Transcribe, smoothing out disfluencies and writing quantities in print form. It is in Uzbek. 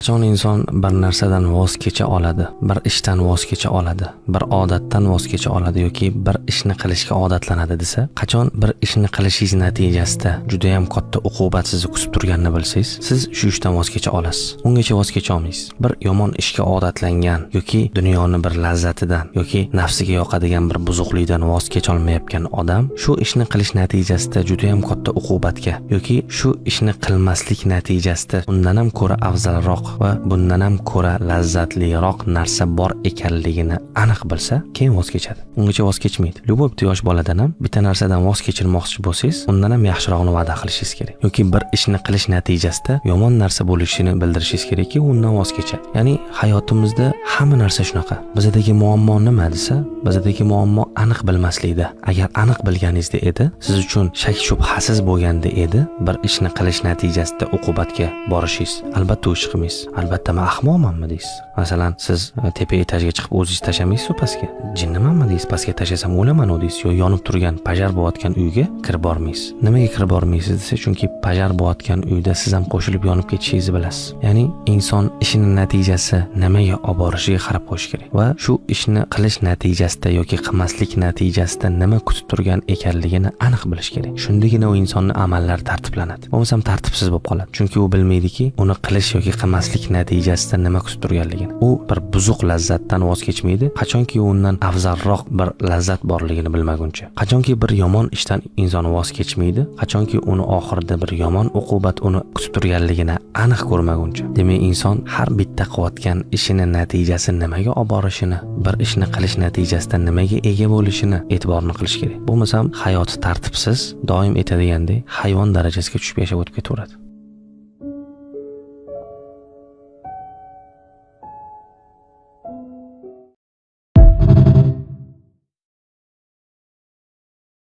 Qachon inson bir narsadan voz kecha oladi, bir ishdan voz kecha oladi, bir odatdan voz kecha oladi yoki bir ishni qilishga odatlanadi desa, qachon bir ishni qilishingiz natijasida judayam katta uqubat sizni kutib turganini bilsangiz, siz shu ishdan voz kecha olasiz. Ungacha voz kecha olmaysiz. Bir yomon ishga odatlangan yoki dunyoni bir lazzatidan yoki nafsiga yoqadigan bir buzuqlikdan voz kecha olmayotgan odam shu ishni qilish natijasida judayam katta uqubatga yoki shu ishni qilmaslik natijasida undan ham ko'ra afzalroq va bundan ham ko'ra lazzatliroq narsa bor ekanligini aniq bilsa, keyin voz kechadi. Ungacha voz kechmaydi. Любой bitta yosh boladan ham bitta narsadan voz kechirmoqchi bo'lsangiz, undan ham yaxshirog'ini va'da qilishingiz kerak. Yoki bir ishni qilish natijasida yomon narsa bo'lishini bildirishingiz kerakki, undan voz kechadi. Ya'ni hayotimizda hamma narsa shunaqa. Bizadagi muammo nima desa, bizadagi muammo aniq bilmaslikda. Agar aniq bilganingizda edi, siz uchun shak shubhasiz bo'lganda edi, bir ishni qilish natijasida uqubatga borishingiz. Albatta u ish qilmaysiz. Albatta men ahmoqmanmi deysiz. Masalan, siz tepa etajga chiqib o'zingiz tashlamaysiz pastga. Jinnimanmi deysiz, pastga tashlasam o'laman u deysiz. Yo yonib turgan, пожар bo'layotgan uyga kirib bormaysiz. Nimaga kirib bormaysiz desa, chunki пожар bo'layotgan uyda siz ham qo'shilib yonib ketishingizni bilasiz. Ya'ni inson ishini natijasi nimaga olib borishiga qarab qo'yish kerak va shu ishni qilish natijasida yoki qilmaslik natijasida nima kutib turgan ekanligini aniq bilish kerak. Shundagina u insonni amallari tartiblanadi. Bo'lmasam tartibsiz bo'lib qoladi. Chunki u bilmaydiki, uni qilish yoki qilmaslik natijasida nima kutib turganligini. U bir buzuq lazzatdan voz kechmaydi, qachonki undan afzalroq bir lazzat borligini bilmaguncha. Qachonki bir yomon ishdan inson voz kechmaydi, qachonki uni oxirida bir yomon uqubat uni kutib turganligini aniq ko'rmaguncha. Demak, inson har bitta qilayotgan ishini natijasi nimaga olib borishini, bir ishni qilish natijasida nimaga ega bo'lishini e'tiborni qilish kerak. Bo'lmasam hayoti tartibsiz, doim aytadigandek, hayvon darajasiga tushib yashab o'tib ketaveradi.